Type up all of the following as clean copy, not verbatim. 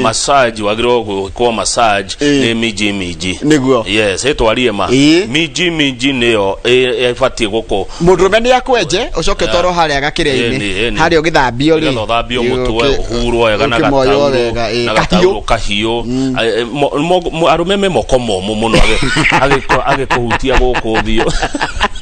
Massage wagĩrĩirwo gwĩkwo massage nĩ minji minji. Nĩguo. Yes, ĩtwarie ma. Minji minji nĩyo ĩbatiĩ gũkũ. Mũndũrũme nĩ akwenje, ũcoke ũtwarwo harĩa gakĩrĩa-inĩ. Ĩni, ĩni. Harĩa ũgĩthambio rĩ. Nĩgetha ũthambio mũtwe, ũhurwo wega na ũkĩmoywo gataurũ, wega, na kahiũ. gataurũ kahiũ. Arũme me moko momũ mũno, agĩkũhutia gũkũ ũthiũ.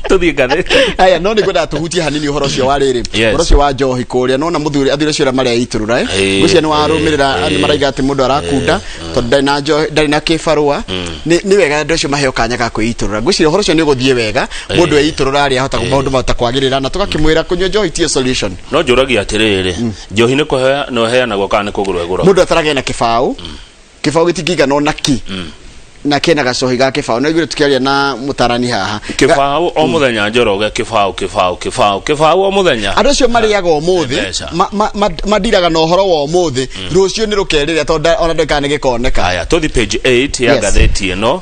Tũthiĩ ngathĩti. Aya, no nĩ ngwendaga tũhutie hanini ũhoro ũcio wa rĩrĩ, ũhoro ũcio wa njohi kũrĩa nona mũthuri, athuri acio arĩa mareitũrũra, eh. Ngwĩciria nĩ warũmĩrĩra, nĩ maraiga atĩ mũndũ arakunda tondũ ndarĩ na njohi, ndarĩ na kĩbarũa. Nĩ wega andũ acio maheo kanya ga kwĩitũrũra. Ngwĩciria ũhoro ũcio nĩ ũgũthiĩ wega. Mũndũ eitũrũra arĩa ahota maũndũ mahota kwagĩrĩra, na tũgakĩmwĩra kũnyua njohi tiyo solution. No njũragia atĩrĩrĩ, njohi nĩ kũhea no ĩheanagwo kana nĩ kũgũrwo ĩgũragwo? Mũndũ ataragĩa na kĩbaũ, kĩbaũ gĩtingĩigana ona ki na kena gacohi ga kĩbaũ. No iguire tũkĩaria na mũtarani haha. Kĩbaũ o mũthenya, Njoroge, kĩbaũ kĩbaũ kĩbaũ kĩbaũ o mũthenya. Andũ acio marĩaga ũmũthĩ, Mbeca. mandiraga na ũhoro wa ũmũthĩ, rũciũ nĩ rũkerĩrĩa, tondũ ona ndũĩ kana nĩ gĩkoneka. Aya, tũthi page 8 ya ngathĩti ĩno.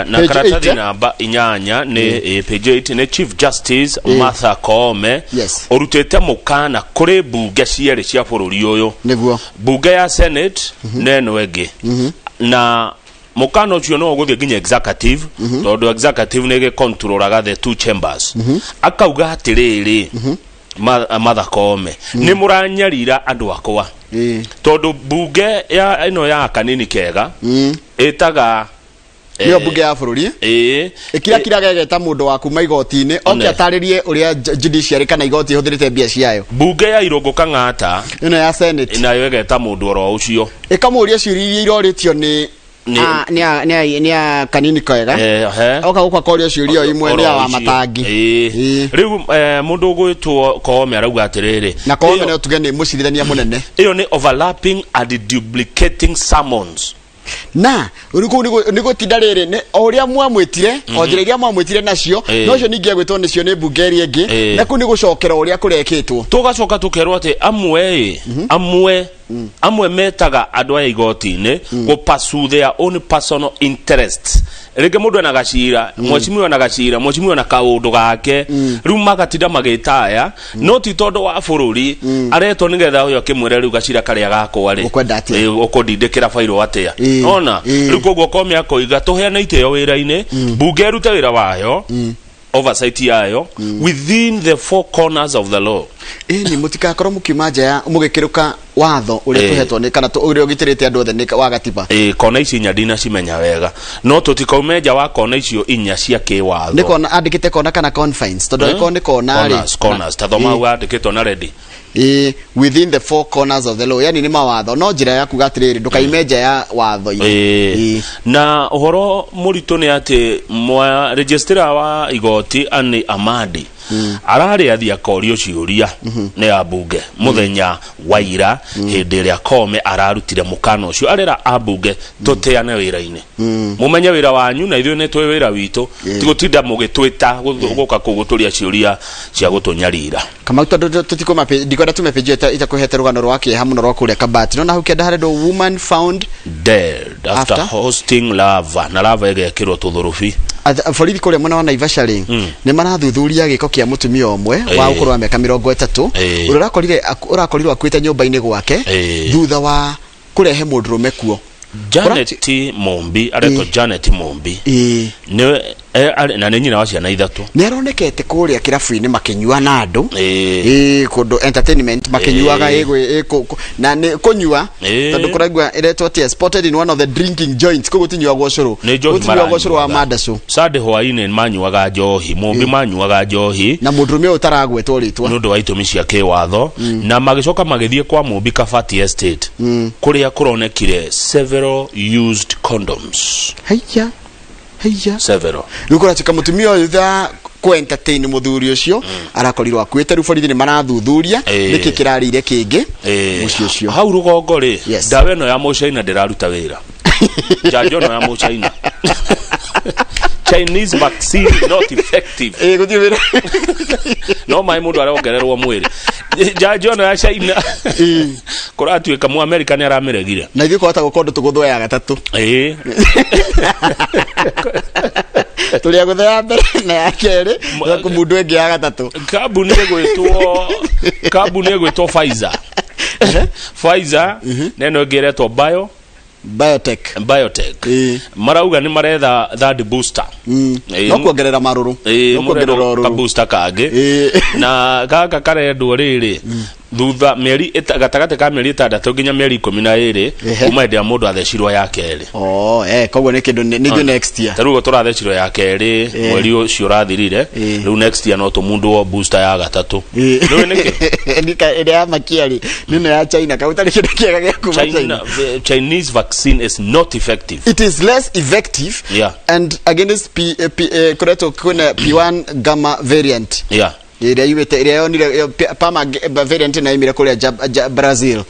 Na Page karatathi 8, eh? namba 8 nĩ page 8 nĩ Chief Justice Martha Koome ũrutĩte mũkana kũrĩ mbunge cierĩ cia bũrũri ũyũ, mbunge ya Senate na ĩno ĩngĩ, na mũkana ũcio no ũgũthiĩ nginya executive, tondũ executive nĩ ĩgĩcontrolaga the two chambers. Akauga atĩrĩrĩ, Martha Koome, nĩ mũranyarira andũ akwa, tondũ mbunge ya ĩno ya kanini kega ĩtaga Nĩyo mbunge ya bũrũri. Ĩĩ. Ĩkirakiraga ĩgeta mũndũ wa kuma igoti-inĩ oke One. atarĩrie ũrĩa judiciary kana igoti ĩhũthĩrĩte mbia ciayo. Mbunge ya Irũngũ Kang'ata ĩno ya Senate nayo ĩgeta mũndũ oro ũcio. Ĩkamũria ciũria iria irorĩtio nĩ nĩ a kanini kega. He. Oka gũkũ akorio ciũria o imwe nĩ Oro a wa ũcio. matangi. Ĩĩ. Rĩu mũndũ ũgwĩtwo Koome arauga atĩrĩrĩ, Na Koome no tuge nĩ mũcirithania mũnene. Ĩyo nĩ overlapping and duplicating summons. Na rĩu kũu nĩ gũtinda rĩrĩ nĩ o ũrĩa mwamwĩtire, o njĩra iria mwamwĩtire nacio, no ũcio ningĩ agwĩtwo nĩcio nĩ mbunge ĩrĩa ĩngĩ, na kũu nĩ gũcokera ũrĩa kũrekĩtwo. Tũgacoka tũkerwo atĩ amwe ĩ amwe amwe metaga andũ aya igoti-inĩ gũ pursue their own personal interests. Rĩngĩ mũndũ ena gacira, mheshimiwa ena gacira, mheshimiwa ena kaũndũ gake, rĩu magatinda magĩta aya, no ti tondũ wa bũrũri aretwo nĩgetha ũyũ akĩmwĩre rĩu gacira karĩa gakwa rĩ, Ũkwenda atĩa? Ĩ, ũkũndindĩkĩra bairũ atĩa? Ona rĩu koguo Koome akoiga tũheane itĩo wĩra-inĩ, mbunge ĩrute wĩra wayo, oversight yayo within the four corners of the law. Ĩni mũtikakorwo mũkiuma nja ya mũgĩkĩrũka watho ũrĩa tũhetwo nĩ kana ũrĩa ũgitĩrĩte andũ othe nĩ wa gatiba. Ĩ, kona ici inya ndinacimenya wega, no tũtikaume nja wa kona icio inya cia kĩwatho. Nĩ kona andĩkĩte, kona kana confines? Tondũ angĩkorwo nĩ kona rĩ, Corners, corners, ta thoma hau andĩkĩtwo na ready. Ĩ, within the four corners of the law, yani nĩ mawatho, no njĩra ya kuga atĩrĩrĩ, ndũkaime nja ya watho-inĩ. Na ũhoro mũritũ nĩ atĩ mwa registrar wa igoti Anne Amadi ararĩ athiĩ akorio ciũria nĩ ambunge mũthenya wa ira, hĩndĩ ĩrĩa Koome ararutire mũkana ũcio, arera ambunge tũteane wĩra-inĩ, mũmenye wĩra wanyu na ithuĩ nĩ twĩ wĩra witũ, ti gũtinda mũgĩtwĩta gũka kũu gũtũria ciũria cia gũtũnyarira. Kamau, tondũ tũtikuma, ndikwenda tume page ĩyo itakũhete rũgano rwa kĩeha mũno rwa kũrĩa Kabati. No na hau kĩanda harendwo "Woman found dead after, After? hosting lava", na lava ĩgekĩrwo tũthũrũbi. Borithi kũrĩa mwena wa Naivasha rĩ, nĩ marathuthuria gĩko kĩa mũtumia ũmwe wa ũkũrũ wa mĩaka 30 ũrĩa ũrakorirwo akuĩte nyũmba-inĩ gwake thutha wa kũrehe mũndũrũme kuo. Janet Mumbi aretwo, Janet Mumbi. Nĩ na nĩ nyina wa ciana ithatũ. Nĩ aronekete kũrĩa kĩrabu-inĩ makĩnyua na andũ, kũndũ entertainment makĩnyuaga, na nĩ kũnyua, tondũ kũraigua ĩretwo atĩa, "Spotted in one of the drinking joints". Kũu gũtinyuagwo cũrũ. Nĩ njohi. Gũtinyuagwo cũrũ wa Maranyuaga. Mandacũ. Sunday hwaĩ-inĩ manyuaga njohi, Mumbi manyuaga njohi na mũndũrũme ũyũ ũtaragwetwo rĩtwa nĩ ũndũ wa itũmi cia kĩwatho, na magĩcoka magĩthiĩ kwa Mumbi Kabati Estate, kũrĩa kũronekire several used condoms. Haiya, haiya! Several. Rĩu kũratuĩka mũtumia ũyũ thutha kũ entertain mũthuri ũcio arakorirwo akuĩte. Rĩu borithi nĩ marathuthuria nĩkĩ kĩrarĩire kĩngĩ mũciĩ ũcio. Hau rũgongo rĩ, ndawa ĩno ya mũcaina ndĩraruta wĩra, njanjo ĩno ya mũcaina, Chinese vaccine not effective. Ĩ, gũtirĩ wĩra. No maĩ mũndũ arongererwo mwĩrĩ. Njanjo ĩno ya China kũratuĩka mu Amerika nĩ aramĩregire. Na ithuĩ kwahota gũkorwo ndũ tũgũthwo ya gatatũ. Tũrĩ a gũtha ya mbere na ya kerĩ na kũmundũ ĩngĩ ya gatatũ. Kambuni ĩgwĩtwo Pfizer. Pfizer na ĩno ĩngĩ ĩretwo Bio Biotech. Biotech. Marauga nĩ maretha third booster. No kuongerera marũrũ. No kuongerera mũrerwo ũrũrũ. ka booster kangĩ. Na gaka karendwo rĩrĩ thutha mĩeri gatagatĩ ka mĩeri 6 nginya mĩeri 12 kuma hĩndĩ ya mũndũ athecirwo ya kerĩ. Oh, koguo nĩ kĩndũ nĩ ithuĩ next year. Ta rĩu ũguo tũrathecirwo ya kerĩ mweri ũcio ũrathirire, rĩu next year no tũmundwo booster ya gatatũ. Nĩũĩ nĩkĩ? Nika ĩrĩa ya makia rĩ, nĩ ĩno ya China, ka gũtarĩ kĩndũ kĩega gĩa kuma China, China. Chinese vaccine is not effective. It is less effective and against P, P, kũretwo kwĩna P1 gamma variant. Ĩrĩa yumĩte, ĩrĩa yonire, ĩyo Parma variant ĩno yaumire kũrĩa Brazil.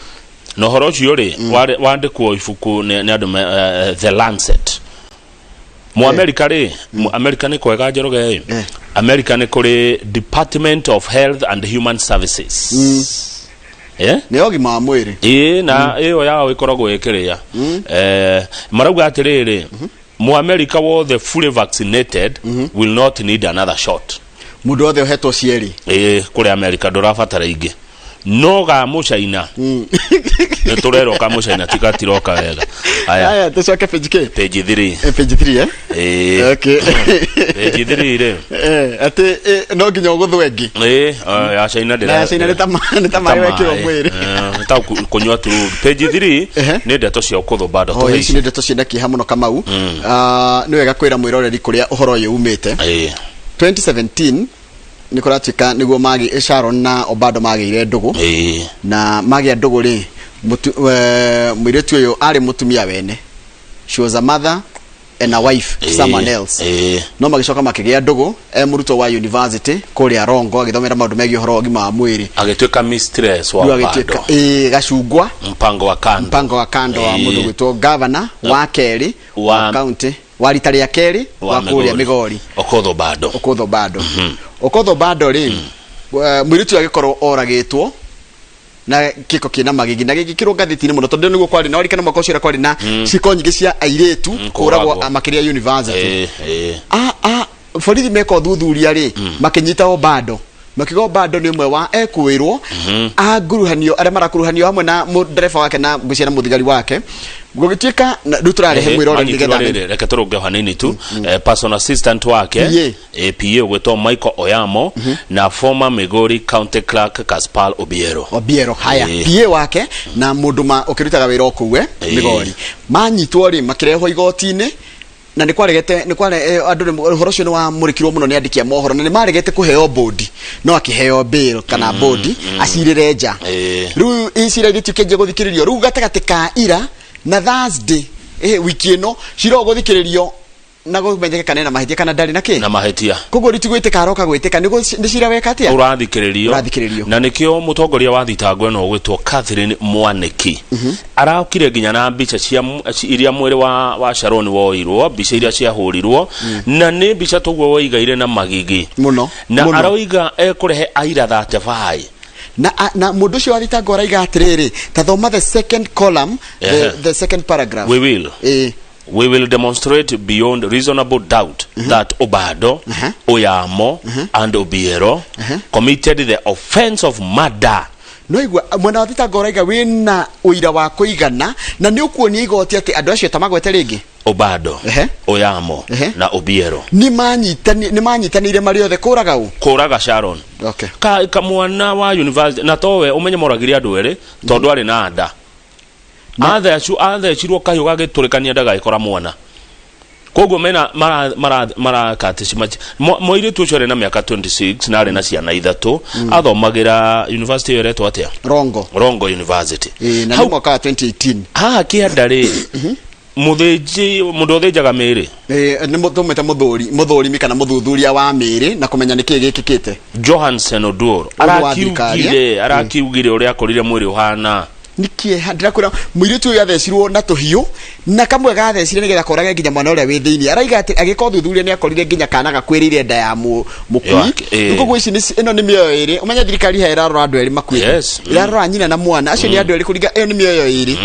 Na ũhoro ũcio rĩ, wandĩkwo ibuku nĩ andũ The Lancet. Mu America rĩ, mu America nĩ kwega Njoroge ĩ. America nĩ kũrĩ Department of Health and Human Services. Nĩ ũgima wa mwĩrĩ. Ĩĩ, na ĩyo yao ĩkoragwo ĩkĩrĩa. Marauga atĩrĩrĩ, mu America wothe fully vaccinated will not need another shot. Mũndũ wothe ũhetwo cierĩ. Ĩĩ, kũrĩa America ndũrabatara ingĩ. No ga mũcaina. Nĩ tũrerwo ka mũcaina tigatiroka wega. Aya. Aya, tũcoke page K. Page 3. Page 3, eh? Ĩĩ. Okay. Page 3 rĩ. Atĩ, no nginya ũgũthwo ĩngĩ. Ĩĩ, ya China ndĩra. Na ya China nĩ ta maĩ wekĩrwo mwĩrĩ. Nĩ ta kũnyua tu. Page 3 nĩ ndeto cia ũkũthũ bado. Oh, ici nĩ ndeto ciĩna kĩeha mũno Kamau. Nĩ wega kwĩra mwĩroreri kũrĩa ũhoro ũyũ umĩte. 2017 nĩ kũratuĩka nĩguo Sharon na Obado magĩire ndũgũ. Na magĩa ndũgũ rĩ, mũirĩtu ũyũ arĩ mũtumia wene. She was a mother and a wife to someone else. No magĩcoka makĩgĩa ndũgũ, e mũrutwo wa university kũrĩa Rongo agĩthomera maũndũ megiĩ ũhoro wa ũgima wa mwĩrĩ. Agĩtuĩka mistress wa Rĩu agĩtuĩka, Obado. gacungwa. Mpango wa kando. Mpango wa kando wa mũndũ gwĩtwo governor wa kerĩ wa county, wa rita rĩa kerĩ Wa wa kũrĩa Migori. Okoth Obado. Okoth Obado. Okoth Obado rĩ, mũirĩtu ũyũ agĩkorwo oragĩtwo na kĩko kĩna magigi na gĩgĩkĩrwo ngathĩti-inĩ mũno tondũ nĩguo kwarĩ na warikana mwaka ũcio ũrĩa kwarĩ na ciĩko nyingĩ cia airĩtu kũragwo Kũragwo. makĩria university. Borithi meka ũthuthuria rĩ, makĩnyita Obado. Makiuga Obado nĩ ũmwe wa ekwĩrwo anguruhanio arĩa marakuruhanio hamwe na ndereba wake na ngwĩciria na mũthigari wake. Gũgĩtuĩka na rĩu tũrarehe mwĩroreri Manyitirwo nĩgetha rĩrĩ, reke tũrũnge hanini tu. Personal assistant wake, PA. PA ũgwĩtwo Michael Oyamo na former Migori County Clerk Caspal Obiero. Obiero, haya. PA wake na mũndũ ũkĩrutaga wĩra o kũu, Migori. Manyitwo rĩ, makĩrehwo igoti-inĩ na nĩ kwaregete, nĩ kware, andũ nĩ, ũhoro ũcio nĩ wamũrĩkirwo mũno nĩ andĩki a mohoro na nĩ maregete kũheo bodi, no akĩheo bail kana bodi acirĩre nja. Rĩu icira igĩtuĩka gũthikĩrĩrio rĩu gatagatĩ ka ira na Thursday, wiki ĩno cira ũgũthikĩrĩrio na gũmenyeke kana ena mahĩtia kana ndarĩ na kĩ? Na mahĩtia. Koguo ritigwĩtĩka aroka gwĩtĩka, nĩ cira weka atĩa? Ũrathikĩrĩrio. Ũrathikĩrĩrio. Na nĩkĩo mũtongoria wa thitango ĩno ũgwĩtwo Catherine Mwaniki. Araokire nginya na mbica cia iria mwĩrĩ wa Sharon woirwo, mbica iria ciahũrirwo, na nĩ mbica tũguo woigaire na magigi. Mũno, Na mũno. aroiga ekũrehe aira 35. Na mũndũ ũcio wa thitango araiga atĩrĩrĩ, ta thoma the second column, the second paragraph. We will. We will demonstrate beyond reasonable doubt that Obado, Oyamo, and Obiero committed the offense of murder. No igua mwena wa thitango ũraiga wĩna ũira wa kũigana na nĩ ũkuonia igoti atĩ andũ acio ta magwete rĩngĩ. Obado, Oyamo, na Obiero. Nĩ manyitanĩire marĩ othe kũraga ũ? Kũraga Sharon. Kamwana wa university na towe ũmenye moragire andũ erĩ tondũ arĩ na nda. Athecirwo kahiũ gagĩtũrĩkania nda gagĩkora mwana. Koguo mena marakati mũirĩtu ũcio arĩ na mĩaka 26 na arĩ na ciana ithatũ. Athomagĩra university ĩyo ĩretwo atĩa? Rongo. Rongo University. Na nĩ mwaka wa 2018. Haha kĩanda rĩ, mũndũ ũthĩnjaga mĩĩrĩ? Nĩ tũmwĩte mũthũrimi kana mũthuthuria wa mĩĩrĩ na kũmenya nĩkĩĩ gĩkĩkĩte. Johansen Oduor. Ũndũ wa thirikari, eh? Arakiugire ũrĩa akorire mwĩrĩ ũhana. Nĩ kĩeha, ndĩrakwĩra mũirĩtu ũyũ athecirwo na tũhiũ na kamwe gathecire nĩgetha korage nginya mwana ũrĩa wĩ thĩinĩ. Araiga atĩ agĩka ũthuthuria nĩ akorire nginya kana gakuĩrĩire nda ya mũkui. Yake, Rĩu koguo ici ĩno nĩ mĩoyo ĩrĩ. Ũmenye thirikari haha ĩrarora andũ erĩ makuĩte. Ĩrarora nyina na mwana. Acio nĩ andũ erĩ kũringa, ĩyo nĩ mĩoyo ĩrĩ.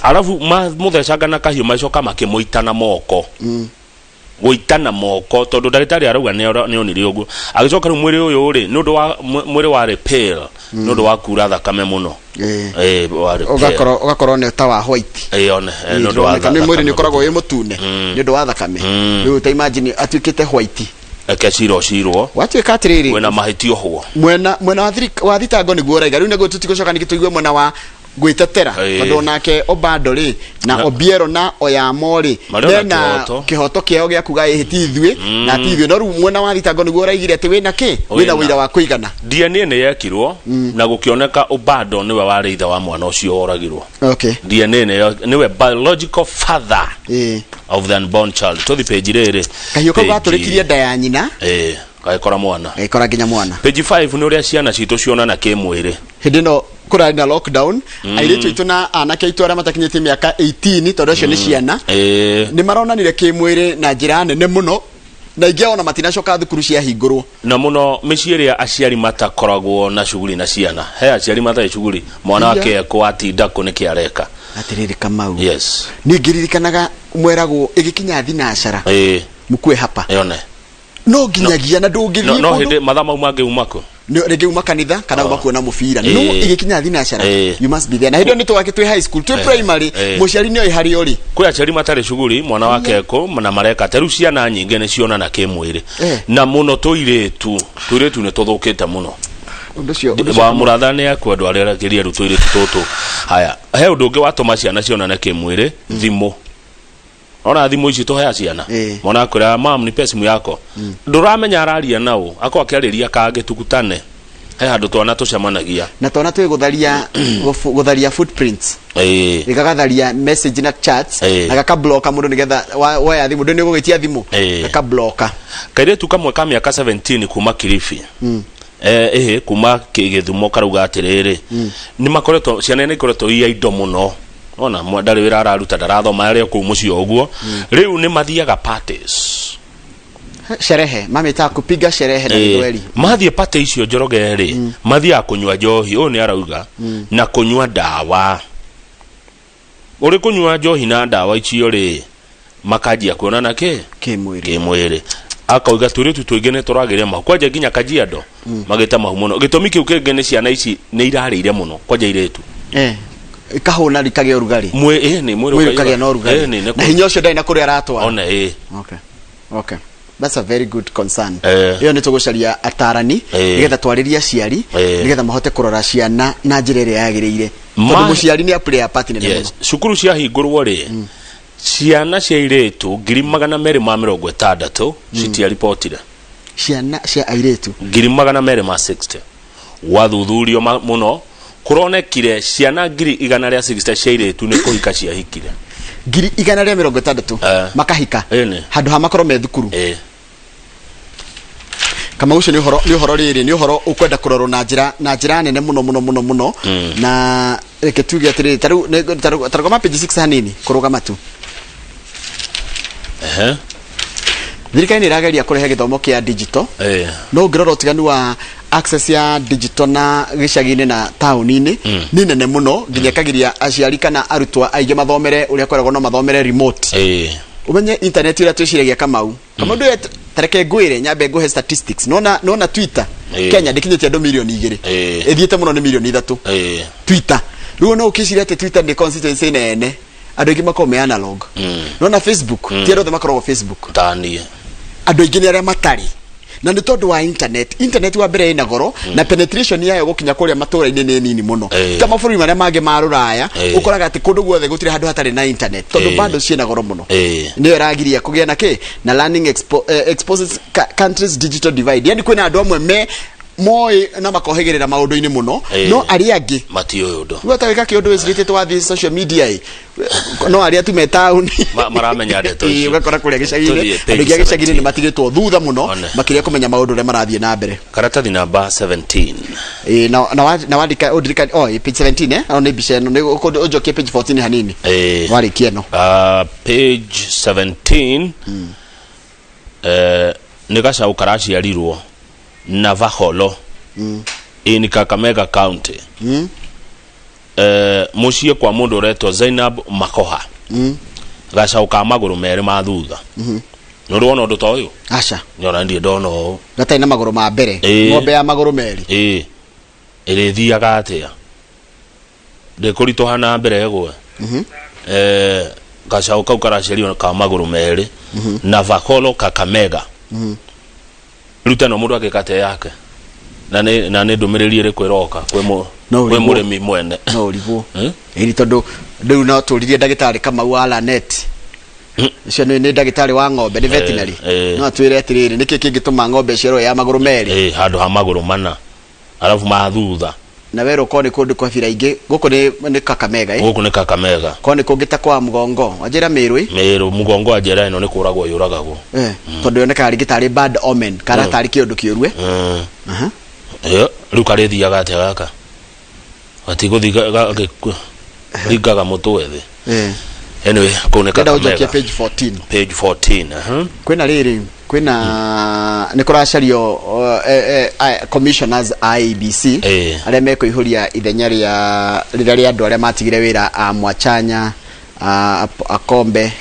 Arabu mũthecanga na kahiũ macoka makĩmũita na moko. Gũitana moko tondũ ndagĩtarĩ arauga nĩ onire ũguo. Agĩcoka rĩu mwĩrĩ ũyũ rĩ, nĩ ũndũ wa mwĩrĩ warĩ pale nĩ ũndũ wa kura thakame mũno. Ĩĩ warĩ pale. Ũgakorwo ũgakorwo nĩ ta wa white. Ĩĩ, one, nĩ ũndũ wa Nĩ mwĩrĩ nĩ thakame. ũkoragwo wĩ mũtune nĩ ũndũ wa thakame. Rĩu ta imagine atuĩkĩte white. Reke cira ũcirwo. Watuĩka atĩrĩrĩ, Wĩna mahĩtia ohwo. Mwena wa wa thitango nĩguo ũraiga. Rĩu nĩguo tũtigũcoka ningĩ tũigue mwena wa gwĩtetera, tondũ onake Obado rĩ na Obiero na Oyamo rĩ, Marĩ ona mena kĩhoto. kĩhoto kĩao gĩa kuga ĩhĩ ti ithuĩ na ti ithuĩ. No rĩu mwena wa thitango nĩguo ũraigire atĩ wĩna kĩ, wĩna Wĩna. ũira wa kũigana. DNA nĩ yekirwo na gũkĩoneka Obado nĩwe warĩ ithe wa mwana ũcio woragirwo. DNA nĩwe biological father of the unborn child. Tũthi page rĩrĩ. Kahiũ kau gatũrĩkirie nda ya nyina. Ĩĩ, gagĩkora mwana. Gagĩkora nginya mwana. Page 5 nĩ ũrĩa ciana citũ cionana kĩmwĩrĩ. Hĩndĩ ĩno kũrarĩ na lockdown, airĩtu aitũ na anake aitũ arĩa matakinyĩtie mĩaka 18, tondũ acio nĩ ciana, nĩ maronanire kĩmwĩrĩ na njĩra nene mũno, na ingĩ ona matinacoka thukuru ciahingũrwo. Na mũno mĩciĩ ĩrĩa aciari matakoragwo na shughuli na ciana. He aciari matarĩ shughuli, mwana wake ekũ, atinda kũ, nĩkĩ areka. Atĩrĩrĩ Kamau, Yes. Niĩ ngĩririkanaga mweragwo ĩgĩkinya thinacara, mkue hapa. Yone. No nginyagia na ndũngĩthiĩ No kũndũ. Hĩndĩ mathaa mau mangĩ uma kũ? Rĩngĩ uma kanitha kana uma kuona mũbira, no ĩgĩkinya thinacara, you must be there. Na hĩndĩ ĩyo nĩ twake twĩ high school, twĩ primary, mũciari nĩ oĩ harĩa ũrĩ. Kwĩ aciari matarĩ shughuli, mwana wake ekũ na mareka ta rĩu. Ciana nyingĩ nĩ cionana kĩmwĩrĩ, na mũno tũirĩtu. Tũirĩtu nĩ tũthũkĩte mũno. Ũndũ ũcio ũndũ ũcio Wa mũratha nĩ ekwendwo arĩragĩrie rĩu tũirĩtu tũtũ. Haya, he ũndũ ũngĩ watũma ciana cionane kĩmwĩrĩ, thimũ. Ona thimũ ici tũhea ciana, mwana akwĩra, "Mam, nipe simu yako." Ndũramenya araria naũ, akorwo akĩarĩria kangĩ. Tukutane he handũ twana tũcemanagia. Na twana twĩ gũtharia gũtharia footprints, gĩgagatharia message na chats, na gakabloka mũndũ nĩgetha woya thimũ ndũ nĩ ũgũgĩtia thimũ, gakabloka. Kairĩtu kamwe ka mĩaka 17 kuma Kilifi, ĩhĩ, kuma Gĩthumo, karauga atĩrĩrĩ, nĩ makoretwo, ciana nĩ ikoretwo ia indo mũno. Ona ndarĩ wĩra araruta, ndarathoma, arĩ o kũu mũciĩ o ũguo. Rĩu nĩ mathiaga parties. Sherehe, mamĩtaga kupiga sherehe na Gĩthweri. Mathiĩ party icio, Njoroge rĩ, mathiaga kũnyua njohi, ũyũ nĩ arauga, na kũnyua ndawa. Ũrĩ kũnyua njohi na ndawa icio rĩ, makanjia kuonana kĩ? Kĩmwĩrĩ. Kĩmwĩrĩ. Akauga tũirĩtu tũingĩ nĩ tũragĩre mahu, kwanja nginya Kajiado magĩte mahu mũno. Gĩtũmi kĩu kĩngĩ nĩ ciana ici nĩ irarĩire mũno, kwanja irĩtu. Ikahũna, ikagĩa ũrugarĩ. Mwĩ ĩ nĩ mwĩrĩ. Mwĩrĩ ũkagĩa na ũrugarĩ. Ĩ nĩ na hinya ũcio ndarĩ na kũrĩa aratwara. One ĩ. Okay, that's a very good concern. Ĩyo nĩ tũgũcaria atarani nĩgetha twarĩrie aciari, nĩgetha mahote kũrora ciana na njĩra ĩrĩa yagĩrĩire, tondũ mũciari nĩ a play a part nene mũno. Cukuru ciahingũrwo rĩ, ciana cia irĩtu 260,000 citiaribotire. Ciana cia airĩtu? 260,000. Wathuthurio mũno, kũronekire ciana 160,000 cia irĩtu nĩ kũhika ciahikire. 160,000? Makahika? Ĩni. Handũ ha makorwo me thukuru. Ĩ. Kama ũcio nĩ ũhoro rĩrĩ, nĩ ũhoro ũkwenda kũrorwo na njĩra nene mũno mũno mũno mũno. Na reke tuge atĩrĩrĩ, ta rĩu ta rũgama page 6 hanini, kũrũgama tu. Thirikari nĩ ĩrageria kũrehe gĩthomo kĩa digital, no ũngĩrora ũtiganu wa access ya digital na gĩcagi-inĩ na taũni-inĩ nĩ nene mũno, nginya ĩkagiria aciari kana arutwo aingĩ mathomere ũrĩa kweragwo no mathomere remote. Ũmenye internet ĩrĩa twĩciragia, Kamau, Kamau, ndũye tareke ngwĩre, nyambe ngũhe statistics. Nona Twitter Kenya ndĩkinyĩtie andũ 2 mirioni. Ĩthiĩte mũno nĩ 3 mirioni. Twitter rĩu no ũkĩciria atĩ Twitter nĩ constituency nene, andũ aingĩ makoragwo me analog. Nona Facebook, ti andũ othe makoragwo Facebook. Taniĩ. Andũ aingĩ nĩ arĩa matarĩ, na nĩ tondũ wa internet wa mbere ĩna goro, na penetration yayo gũkinya kũrĩa matũra-inĩ nĩ nini mũno. Ta mabũrũri marĩa mangĩ ma rũraya, ũkoraga atĩ kũndũ guothe gũtirĩ handũ hatarĩ na internet, tondũ bado ciĩna goro mũno. Nĩyo ĩragiria kũgĩa na kĩ na learning exposes countries digital divide, yani kwĩna andũ amwe me moĩ na makohĩgĩrĩra maũndũ-inĩ mũno, no arĩa angĩ matiũĩ ũndũ. Rĩu atawĩka kĩũndũ wĩcirĩtie twathiĩ social media ĩ, no arĩa tu me taũni Maramenya ndeto Ĩĩ, icio. ũgakora kũrĩa gĩcagi-inĩ, Tũthiĩ page andũ aingĩ a gĩcagi-inĩ 17. nĩ matigĩtwo thutha mũno One. makĩria kũmenya maũndũ ũrĩa marathiĩ na mbere. Karatathi namba 17. Ĩĩ, na wandĩka ũndirikani, oh, ĩ, page 17, eh, no nĩ mbica ĩno nĩ ũnjokie page 14 hanini. Warĩkia ĩno. Page 17, nĩ gacaũ karaciarirwo Navaholo in Kakamega County, mũciĩ kwa mũndũ ũretwo Zainab Makoha. Gacaũ ka magũrũ merĩ ma thutha. Nĩ ũrĩ wona ũndũ ta ũyũ? Aca. Nyona ndirĩ ndona ũũ. Gatarĩ na magũrũ ma mbere. Ĩĩ. Ng'ombe ya magũrũ merĩ. Ĩĩ. Ĩrĩthiaga atĩa? Ndĩkũritũha na mbere ĩgwe. Eh, gacaũ kau karaciarirwo ka magũrũ merĩ. Navakolo Kakamega. Rĩu teno mũndũ angĩka atĩa yake? Na nĩ na nĩ ndũmĩrĩri ĩrĩkũ ĩroka kwĩ mũ No kwĩ ũrigwo. mũrĩmi mwene? No ũrigwo. Eh? Ĩni tondũ rĩu no tũririe ndagĩtarĩ Kamau wa Lanet. Ũcio nĩ nĩ ndagĩtarĩ wa ng'ombe, nĩ veterinary. eh. No atwĩre atĩrĩrĩ, nĩkĩ kĩngĩtũma ng'ombe ĩciarwo ya magũrũ merĩ? Eh, handũ ha magũrũ mana. Arabu ma thutha. Na werwo korwo nĩ kũndũ kwa kabira ingĩ, gũkũ nĩ nĩ Kakamega ĩ? Gũkũ nĩ Kakamega. Korwo nĩ kũngĩ ta kwa Mgongo, wanjĩra Meru ĩ? Meru, Mgongo anjĩra ĩno nĩ kũragwo yũragagwo. Eh, tondũ yonekaga rĩngĩ tarĩ bad omen, kana tarĩ kĩũndũ kĩũru ĩ? Aha. Eh, rĩu karĩthiaga atĩa gaka? Gatigũthiĩ ringaga mũtwe thĩ. Eh. Anyway, kũu nĩ Ndĩrenda ũnjokie Kakamega. page 14. Page 14. Aha. Kwĩna rĩrĩ, kwĩna nĩ kũracario eh, eh, commissioners a IEBC arĩa mekũihũria ithenya rĩa rĩrĩa rĩa andũ arĩa matigire wĩra a Mwachanya a Akombe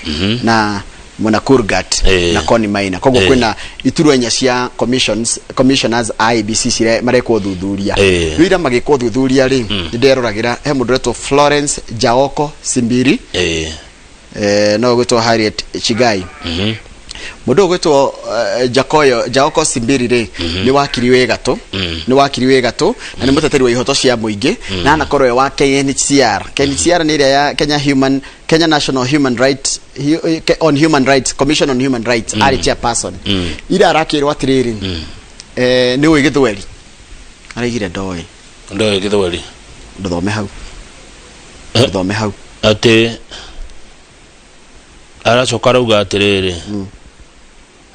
na Mwana Kurgat na Connie Maina. Koguo kwĩna iturwa inya cia commissions commissioners a IEBC cire marekwo ũthuthuria. Rĩu ira magĩkwo ũthuthuria rĩ, nĩ nderoragĩra he mũndũ ũretwo Florence Jaoko Simbiri, no ũgwĩtwo Harriet Chigai. Mũndũ ũgwĩtwo Jakoyo Jaoko Simbiri rĩ, nĩ wakiri wĩ gatũ, nĩ wakiri wĩ gatũ na nĩ mũteteri wa ihoto cia mũingĩ, na anakorwo e wa KNHCR. KNHCR nĩ ĩrĩa ya Kenya Human Kenya National Human Rights on Human Rights Commission on Human Rights, arĩ chairperson. Ira arakĩrwo atĩrĩrĩ, nĩ ũĩ gĩthweri? Araigire ndoĩ. Ndoĩ gĩthweri. Ndũthome hau. Ndũthome hau. Atĩ aracoka arauga atĩrĩrĩ,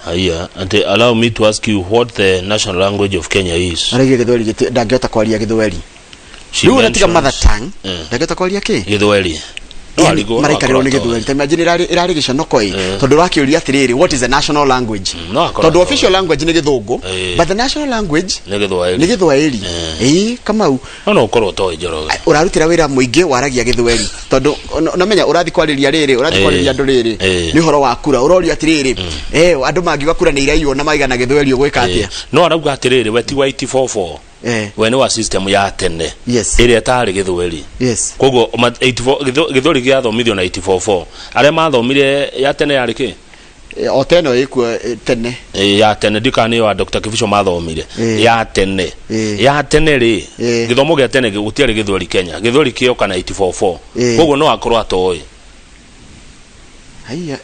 haiya, atĩ allow me to ask you what the national language of Kenya is. Araigire gĩthweri ndangĩhota kwaria gĩthweri. She Rĩu ona tiga mentions- mother tongue, ndangĩhota kwaria kĩ? Gĩthweri. No arigwo, no Maraikarĩrwo nĩ akorwo gĩthweri. Ta imagine ĩrarĩ ĩrarĩ gĩconoko ĩ, tondũ ũrakĩũria atĩrĩrĩ, what is the national language? No akorwo Tondũ official language nĩ gĩthũngũ, but the national language nĩ gĩthweri. Nĩ gĩthwaĩri. Ĩĩ Kamau. No no ũkorwo ũtoĩ, Njoroge. Ũrarutĩra wĩra mũingĩ waragia gĩthweri, tondũ nomenya ũrathi kwarĩria rĩrĩ, ũrathi kwarĩria andũ rĩrĩ, nĩ ũhoro wa kura, ũrorio atĩrĩrĩ, andũ mangiuga kura nĩ iraiywo na maigana gĩthweri, ũgwĩka atĩa? No arauga atĩrĩrĩ, we ti wa 844. We nĩ wa system ya tene ĩrĩa ĩtarĩ gĩthweri. Koguo 84 gĩthweri gĩathomithio na 844. Arĩa mathomire ya tene yarĩ kĩ? O tene ĩkuo tene. Ya tene ndikana nĩyo ya Dr. Kibicho mathomire. Ya tene. Ya tene rĩ, gĩthomo gĩa tene gũtiarĩ gĩthweri Kenya. Gĩthweri kĩoka na 844. Koguo no akorwo atoĩ. Haiya.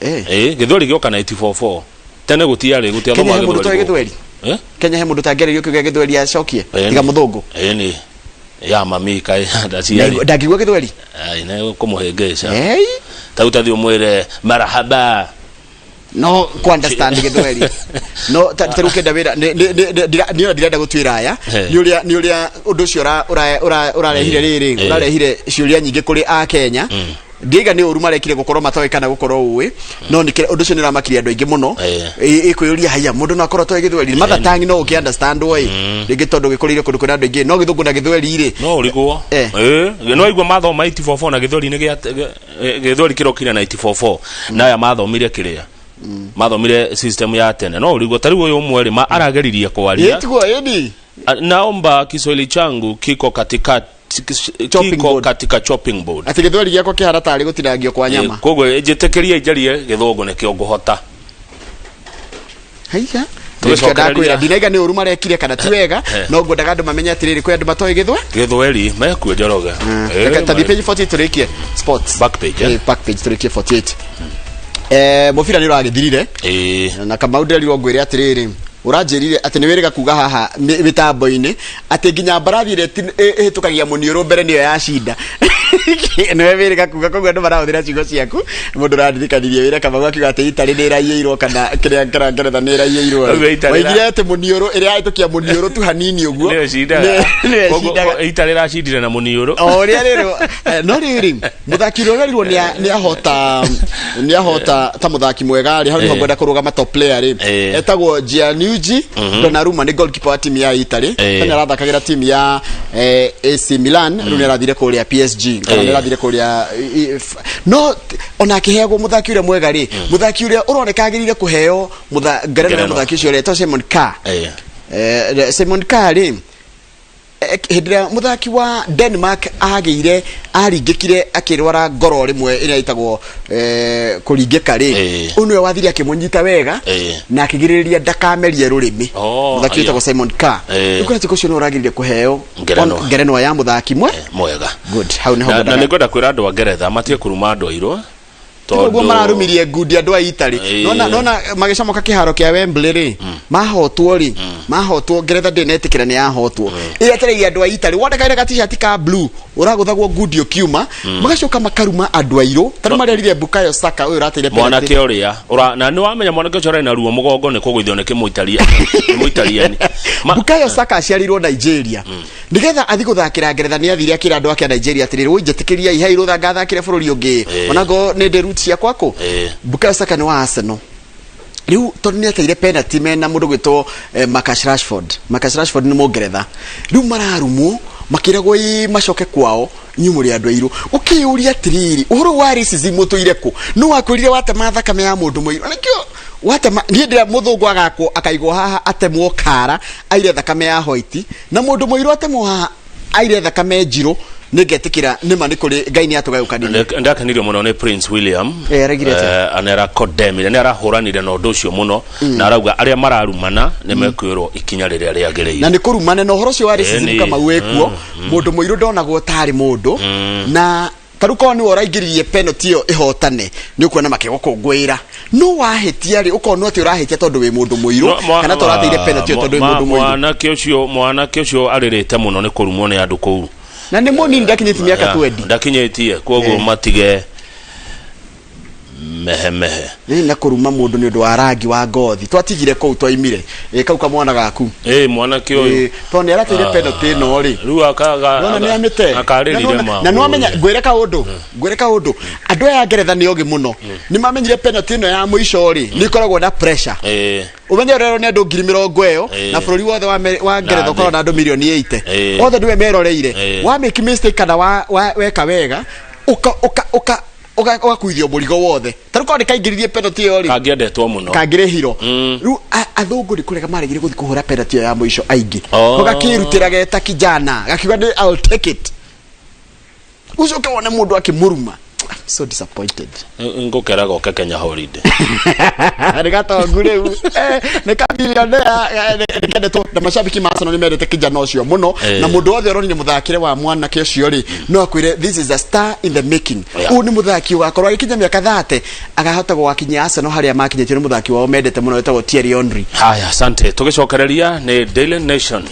Gĩthweri gĩoka na 844. Tene gũtiarĩ Kenya gũtiathoma he mũndũ ũtoĩ gĩthweri. gĩthweri? Eh? Kenya he mũndũ ũtangĩarĩrio kiugo gĩa gĩthweri acokie? Tiga mũthũngũ. Ĩni. Ya mami kaĩ ndaciari. Ndangĩigua gĩthweri? Ai, nĩ kũmũhĩngĩca. Ei. Ta rĩu tathiĩ ũmwĩre marahaba. No ku understand gĩthweri no ta rĩu kenda wĩra nĩ ona ndirenda gũtuĩra aya, nĩ ũrĩa ũndũ ũcio ũrarehire rĩrĩ, ũrarehire ciũria nyingĩ kũrĩ a Kenya. Ndiaiga nĩ ũru marekire gũkorwo matoĩ kana gũkorwo ũĩ, no nĩ ũndũ ũcio nĩ ũramakirie andũ aingĩ mũno. Ĩkwĩyũria haiya, mũndũ no akorwo atoĩ gĩthweri? Mother tongue no ũkĩ understand ĩ rĩngĩ tondũ gĩkũrĩire kũndũ kwĩna andũ aingĩ, no gĩthũngũ na gĩthweri rĩ? No ũrigwo. No igua mathoma 844 na gĩthweri nĩ gĩa gĩthweri kĩrokire na 844, na aya mathomire kĩrĩa mathomire system ya tene, no ũrigwo. Ta rĩu ũyũ ũmwe rĩ, arageririe kwaria. Ĩ tiguo ĩni. Naomba Kiswahili changu kiko katika Chopping kiko board. katika chopping board. Atĩ gĩthweri gĩakwa kĩhana tarĩ gũtinangio kwa nyama. Koguo njĩtĩkĩrie njarie gĩthũngũ nĩkĩo ngũhota. Haiya. Tũgĩcokereria. Ndakwĩra ndinaiga nĩ ũru marekire kana ti wega, no ngwendaga andũ mamenye atĩrĩrĩ, kwĩ andũ matoĩ gĩthwe Gĩthweri mekuo, Njoroge. Reke tathiĩ page 48 tũrĩkie sports. Back page, eh? Back page tũrĩkie 48. Mũbira nĩ ũragĩthirire na Kamau ndĩrerirwo ngwĩre atĩrĩrĩ, ũranjĩrire atĩ nĩ wĩrĩga kuga haha mĩtambo-inĩ atĩ nginya mbarathi ĩrĩa ĩhĩtũkagia mũniũrũ mbere nĩyo yacinda. Nĩwe wĩrĩga kuga, koguo andũ marahũthĩra ciugo ciaku. Mũndũ ũrandirikanirie wĩra Kamau akiuga atĩ Italy nĩ ĩraiyĩirwo kana kĩrĩa kĩra Ngeretha nĩ ĩraiyĩirwo. Ũguo Italy Waigire atĩ mũniũrũ ĩrĩa yahĩtũkia mũniũrũ tu hanini ũguo nĩyo ĩcindaga. Nĩyo Koguo ĩcindaga. Italy ĩracindire na mũniũrũ. O ũrĩa rĩrĩ no rĩrĩ, mũthaki ũrĩa ũrerirwo nĩ ahota ta mũthaki mwega rĩ, hau nĩho ngwenda kũrũgama, top player rĩ, etagwo Gianluigi Gianluigi Donnarumma nĩ goalkeeper wa timu ya Italy. Tene arathakagĩra timu ya AC Milan, rĩu nĩ arathire kũrĩa PSG kana nĩ arathire kũrĩa no ona akĩheagwo mũthaki ũrĩa mwega rĩ, mũthaki ũrĩa ũroneka agĩrĩire kũheo ngerenwa ya Ngerenwa. Mũthaki ũcio ũretwo Simon Kerr. Simon Kerr rĩ, hĩndĩ ĩrĩa mũthaki wa Denmark agĩire aringĩkire akĩrwara ngoro rĩmwe ĩrĩa ĩtagwo kũringĩka rĩ, ũyũ nĩwe wathire akĩmũnyita wega na akĩgirĩrĩria ndakamerie rũrĩmĩ. Oh, Mũthaki aya. wĩtagwo Simon Kerr. Rĩu kũrĩa ũcio nĩwe ũragĩrĩire kũheo Ngerenwa. Ngerenwa ya mũthaki mwe Mwega. Good, hau nĩho Na ngwendaga. nĩ ngwenda kwĩra andũ a Ngeretha matige kũruma andũ airũ. Ũguo mararumirie ngundi andũ a Italy. Nona nona magĩcomoka kĩharo kĩa Wembley rĩ, mahotwo rĩ, mahotwo Ngeretha ndĩnetĩkĩra nĩ yahotwo, ĩretereirie andũ a Italy wonekaire ga t-shirt ka blue ũragũthagwo ngundi ũkiuma, magacoka makaruma andũ airũ tarĩu marerire Bukayo Saka ũyũ ũrateire penalty. Mwanake ũrĩa na nĩ wamenya mwanake ũcio ũrarĩ na ruo mũgongo nĩ kũgũithio nĩ kĩmũitaria nĩ mũitariani. Bukayo Saka aciarĩirwo Nigeria. Nigetha athi gũthakĩra Ngeretha nĩ athire akĩra andũ ake a Nigeria atĩrĩrĩ, woi njĩtĩkĩriai hei rũtha ngathakĩre bũrũri ũngĩ, onago nĩ ndĩ roots ciakwa kũ. Bukayo Saka nĩ wa Arsenal. Rĩu tondũ nĩ ateire penalty mena mũndũ gwĩtwo Marcus Rashford. Marcus Rashford nĩ mũngeretha. Rĩu mararumwo makĩragwo ĩ macoke kwao, inyuĩ mũrĩ andũ airũ. Ũkĩyũria atĩrĩrĩ, ũhoro wa racism ũtũire kũ? Nũ wakwĩrire watema thakame ya mũndũ mũirũ? Nĩkĩo watema niĩ ndĩra mũthũngũ agakwo akaigwo haha atemwo kara aire thakame ya white, na mũndũ mũirũ atemwo haha aire thakame njirũ, nĩngetĩkĩra nĩma nĩ kũrĩ Ngai nĩ atũgayũkanirie. Ndakenirio mũno nĩ Prince William. Araugire atĩa? Nĩ arakondemire, nĩ arahũranire na ũndũ ũcio mũno na arauga arĩa mararumana nĩ mekuoerwo ikinya rĩrĩa rĩagĩrĩire. Na nĩ kũrumana na ũhoro ũcio wa racism Ĩni. Kamau wĩkuo, mũndũ mũirũ ndonagwo tarĩ mũndũ, na tarĩu korwo nĩwe ũraingĩririe penalty ĩyo ĩhotane, nĩ ũkuona makĩgũkũngũĩra, no wahĩtia rĩ, ũkonwo atĩ ũrahĩtia tondũ wĩ mũndũ mũirũ kana to ũrateire penalty ĩyo tondũ wĩ mũndũ mũirũ. Mwanake ũcio arĩrĩte mũno nĩ kũrumwo nĩ andũ kũu. Na nĩ mũnini, ndakinyĩtie mĩaka 20. Ndakinyĩtie, koguo matige mehemehe. Ĩ, na kũruma mũndũ nĩ ũndũ wa rangi wa ngothi, twatigire kũu twaimire. Ĩ, kau kamwana gaku. Ĩ, mwanake ũyũ. Ĩ, tondũ nĩ arateire penalty ĩno rĩ, rĩu Nona nĩ amĩte. Akarĩrire ma Na nĩwamenya, ngwĩre kaũndũ, andũ aya a Ngeretha nĩ ogĩ mũno, nĩ mamenyire penalty ĩno ya mũico rĩ nĩ ĩkoragwo na pressure. Ũmenye ũrerwo nĩ andũ 40,000 ĩyo, na bũrũri wothe wa Ngeretha Na ũkoragwo thĩ. na andũ mirioni 80. Othe nĩwe meroreire. Wa make mistake kana weka wega, ũka ũka ũka ũgakuithio mũrigo wothe. Tarĩu korwo nĩ kaingĩririe penalty ĩyo rĩ, kangĩendetwo mũno. Kangĩrĩhirwo. Rĩu athũngũ nĩ kũrega maregire gũthiĩ kũhũra penalty ĩyo ya mũico aingĩ. Oh. Ko gakĩrutĩra geta kijana gakiuga nĩ I'll take it, ũcoke wone mũndũ akĩmũruma. I'm so disappointed. Ngũkera goke Kenya holiday. Nĩ gatongu rĩu. Nĩ kamilionea, nĩ kendetwo na mashabiki ma Arsenal nĩ mendete kijana ũcio mũno. Na mũndũ wothe ũronire mũthakĩre wa mwanake ũcio rĩ, no akwĩre this is a star in the making. Ũyũ nĩ mũthaki ũgakorwo agĩkinya mĩaka 30 agahota gũgakinyia Arsenal harĩa makinyĩtio nĩ mũthaki wao mendete mũno wĩtagwo Thierry Henry. Haya, asante. Tũgĩcokereria nĩ Daily Nation.